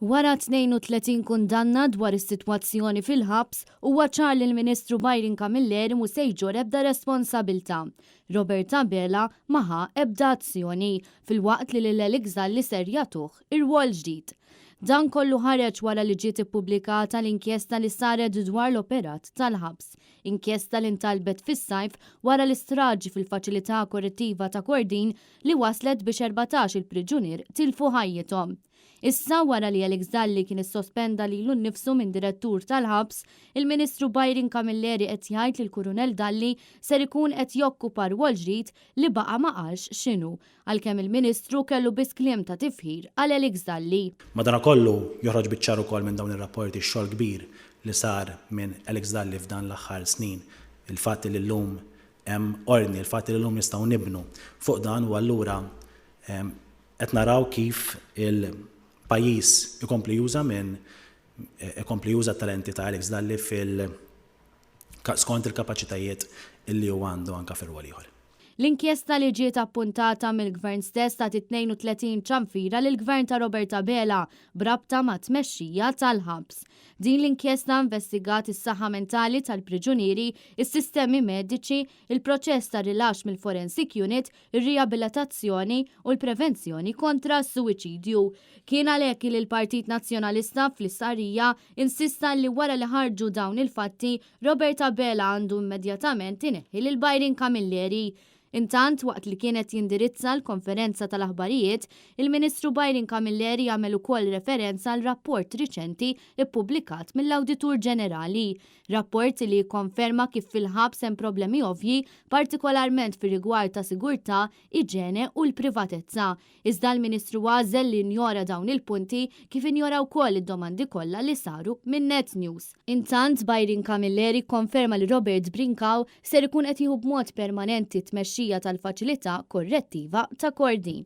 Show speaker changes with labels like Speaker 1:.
Speaker 1: Wara 32 kundanna dwar is-sitwazzjoni fil-ħabs, huwa ċar li l-Ministru Byron Camilleri mhu se jġorr ebda responsabilità. Robert Abela ma ħa ebda azzjoni, filwaqt li lil Alex Dalli ser jagħtuh irwol ġdid. Dan kollu ħareġ wara li ġiet ippubblikata l-inkjesta li saret dwar l-operat tal-ħabs. Inkjesta li ntalbet fis-sajf wara l-istraġi fil-Faċilità Korrettiva ta' Kordin li wasslet biex 14 il-priġunier tilfu ħajjithom. Issa, wara li Alex Dalli kien issospenda lilu nnifsu minn direttur tal-ħabs, il-Ministru Byron Camilleri qed jgħid li l-Kurunell Dalli ser ikun qed jokkupa rwol ġdid li baqa' ma qalx x'inhu, għalkemm il-Ministru kellu biss kliem ta' tifħir għal Alex Dalli.
Speaker 2: Madanakollu, joħroġ biċ-ċar ukoll minn dawn ir-rapporti x-xogħol kbir li sar minn Alex Dalli f'dan l-aħħar snin, il-fatt li llum hemm ordni, il-fatt li llum nistgħu nibnu fuq dan u allura Qed naraw kif il-pajjiż ikompli juża minn ikompli juża t-talenti ta' Alex Dalli fil skont il-kapaċitajiet illi hu għandu anke fi rwol ieħor.
Speaker 1: L-inkjesta li ġiet appuntata mill-Gvern stess tat 32 ċanfira lill-Gvern ta' Robert Abela b'rabta mat-tmexxija tal-ħabs. Din l-inkjesta investigat is-saħħa mentali tal-priġunieri, is-sistemi mediċi, il-proċess ta' rilaxx mill-Forensic Unit, ir-riabilitazzjoni u l-prevenzjoni kontra s-suwiċidju. Kien għalhekk li l-Partit Nazzjonalista fl-istqarrija insista li wara li ħarġu dawn il-fatti, Robert Abela għandu immedjatament ineħħi lil Byron Camilleri. Intant, waqt li kien qed jindirizza l-konferenza tal-aħbarijiet, il-Ministru Byron Camilleri għamel ukoll referenza għal rapport riċenti ppubblikat mill-Awditur Ġenerali. Rapport li jikkonferma kif fil-ħabs hemm problemi ovvji, partikolarment fir-rigward ta' sigurtà, iġene u l-privatezza. Iżda l-Ministru għażel li injora dawn il-punti kif injora wkoll id-domandi kollha li saru minn Net News. Intant, Byron Camilleri kkonferma li Robert Brincau ser ikun qed jieħu b'mod permanenti t-tmexxija tal-Faċilità Korrettiva ta' Kordin.